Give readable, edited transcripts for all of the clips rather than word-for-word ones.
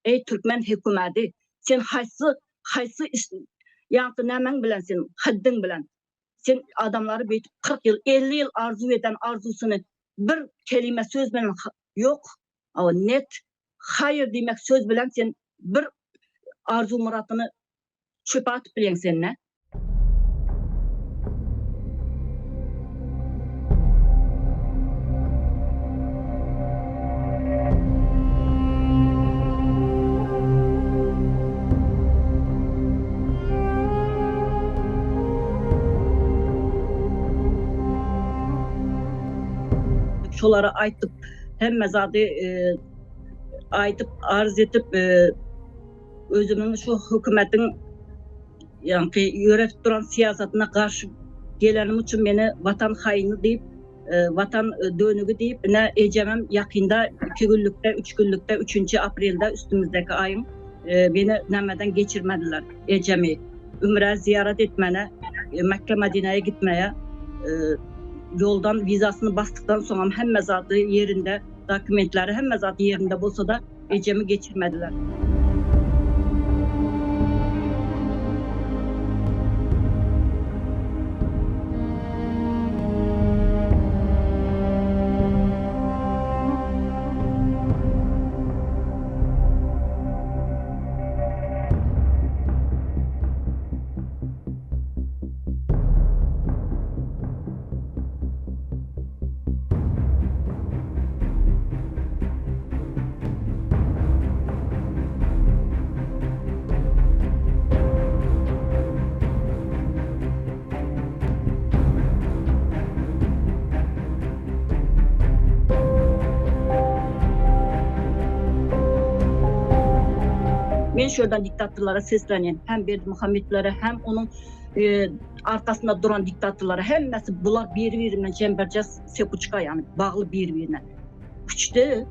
Eý türkmen hökümedi sen haýsy haýsy ýaňky nämäň bilen sen haddiň bilen sen adamlary beýdip 40 ýyl 50 ýyl arzuw eden arzuwsyny bir kelime söz bilen ýok net haýyr diýmek söz bilen sen bir arzuw myratyny çöpe atyp bilýäň sen nä. Şolara aýtdyk hemme zady aýdyp arz edip özümiň şu hökümetiň ýaňky ýöretip duran syýasatyna garşy gelenim üçin meni watan haýyny diýip, watan dönügi diýip, ine ejemem ýakynda iki günlükde, üç günlükde, üçünji aprelde üstümizdäki aýyň meni nämeden geçirmediler ejemi. Ümrä zyýarat etmäne, Mekge-Madinäýe gitmäge ýoldan wizasyny basdykdan soňam hemme zady ýerinde, dokumentleri hemme zady ýerinde bolsa-da, Ejemi geçirmediler. Men şu ýerden diktatorlara seslenýän, hem Berdimuhametlere, hem onuň arkasynda duran diktatorlara, hemmesi bular biri-biri bilen çemberças sekuçka, ýagny bagly biri-birine. Küçde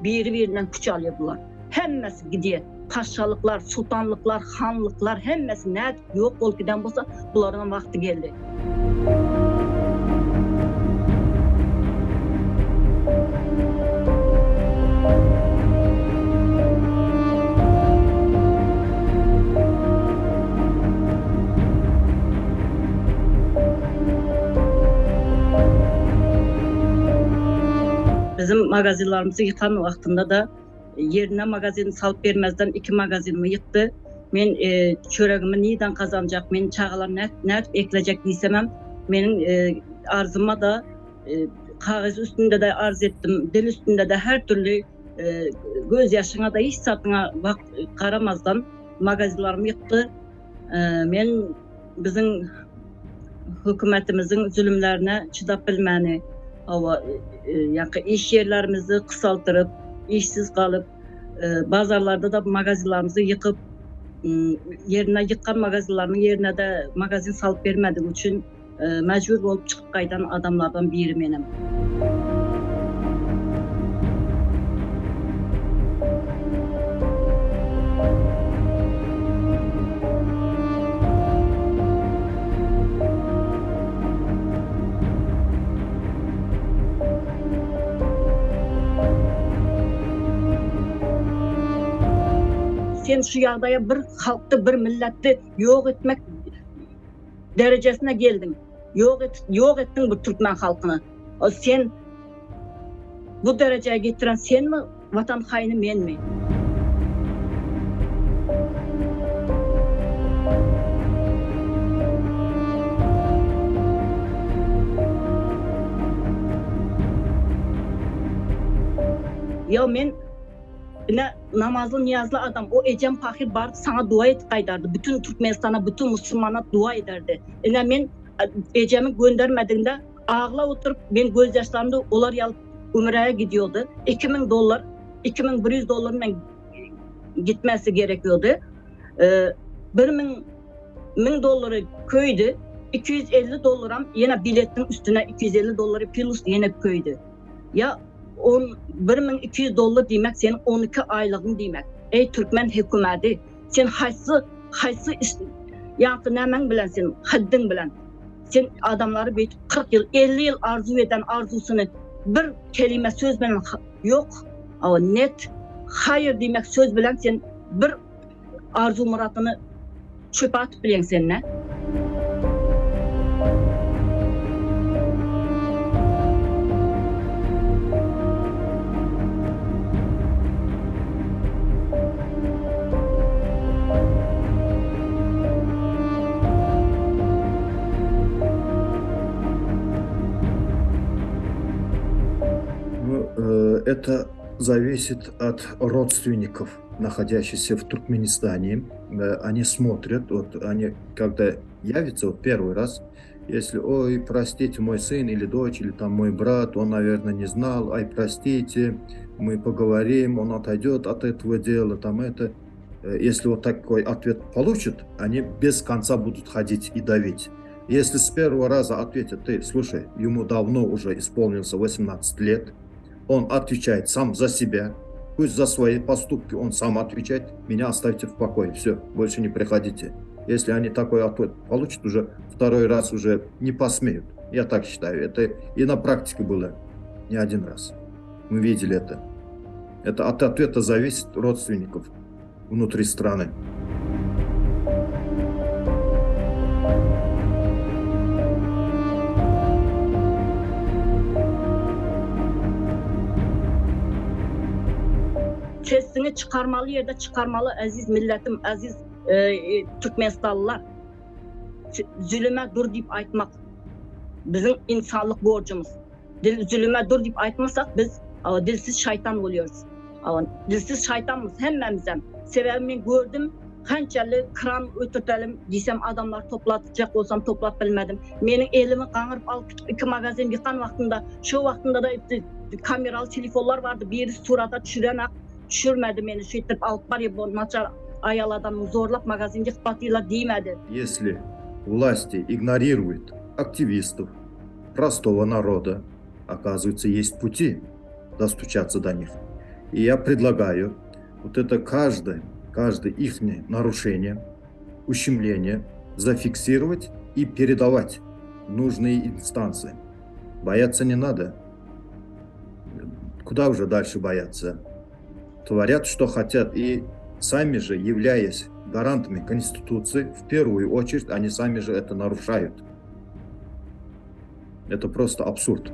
biri-birinden küç alýar bular. Hemmesi gidýär. Paşalyklar, sultanlyklar, hanlyklar hemmesi nädip ýok bolup giden bolsa, bularyňam wagty geldi. Bizim magazinlarymyzy ýykan wagtynda-da ýerine magazin salyp bermezden iki magazinimi ýykdy. Men çöregimi nirden gazanjak, meniň çagalarym nädip eklejek diýsemem, meniň arzyma-da kagyz üstünde-de arz etdim, dil üstünde-de her türli göz ýaşyňa-da hiç zadyňa garamazdan magazinlerimi ýykdy. Men biziň hökümetimiziň zulümlerine çydap bilmäni, hawa, ýaňky iş ýerlerimizi gysaldyryp, işsiz galyp, bazarlarda-da magazinlerimizi ýykyp, ýerine ýykan magazinleriniň ýerine-de magazin salyp bermedigi üçin mejbur bolup çykyp gaýdan adamlardan biri menem. Sen şu ýagdaýa bir halkdy, bir milletdi ýok etmek derejesine geldiň. Ýok et, ýok etdiň bu türkmen halkyny. O sen bu derejä getiren senmi, watan haýyny menmi? Ýa men Ine namazly niýazly adam o ejem pahyr baryp saňa dua edip gaýdardy bütün Türkmenistana bütün musulmana dua ederdi ine men ejemi göndermediginde aglap oturyp men göz ýaşlarymda olar ýaly ümräge gidiyordy 2000 dollar 2100 dollar men gitmesi gerekiyordy 1000 1000 dollary köýdi 250 dollaram ýene biletiň üstüne 250 dollary plus ýene köýdi Ýa on 1200 dollar diýmek seniň 12 aýlygyň diýmek. Eý türkmen hökümedi, sen haýsy haýsy ýaňky nämäň bilen sen haddiň bilen sen adamlary beýdip 40 ýyl 50 ýyl arzuw eden arzuwsyny bir kelime söz bilen ýok net. haýyr diýmek söz bilen sen bir arzuw-myradyny çöpe atyp bilýäň sen nä? Ну, э, это зависит от родственников, находящихся в Туркменистане. Э, они смотрят, вот они, когда явятся вот первый раз, если, ой, простите, мой сын или дочь, или там мой брат, он, наверное, не знал, ай, простите, мы поговорим, он отойдет от этого дела, там это. Э, если вот такой ответ получат, они без конца будут ходить и давить. Если с первого раза ответят, ты, слушай, ему давно уже исполнился 18 лет, он отвечает сам за себя, пусть за свои поступки он сам отвечает, меня оставьте в покое, все, больше не приходите. Если они такой ответ получат, уже второй раз уже не посмеют. Я так считаю. Это и на практике было не один раз. Мы видели это. Это от ответа зависит родственников внутри страны. Sesiňi çykarmaly ýerde çykarmaly eziz milletim eziz Türkmenistanlylar. Zülüme dur diýip aýtmak biziň insanlyk borjumyz. Dil zülüme dur diýip aýtmasak biz dilsiz şaýtan bolýarys. Dilsiz şaýtanmyz hemmämizem. Sebäbi men gördüm kançaly kran ötürtelim diýsem adamlar toplatjak bolsam toplap bilmedim. Meniň elimi gaňyryp alyp gidip iki magazin ýykan wagtynda şo wagtynda-da kameraly telefonlar bardy biri surata düşürenak düşürmedi meni şeýtdirip alyp barýa bu naçar aýal adamyny zorlap magazin ýykyp atýlar diýmedi. Если власти игнорируют активистов простого народа, оказывается, есть пути достучаться до них. И я предлагаю вот это каждое, каждое их нарушение, ущемление зафиксировать и передавать нужные инстанции. Бояться не надо. Куда уже дальше бояться? Творят, что хотят, и сами же, являясь гарантами Конституции, в первую очередь они сами же это нарушают. Это просто абсурд.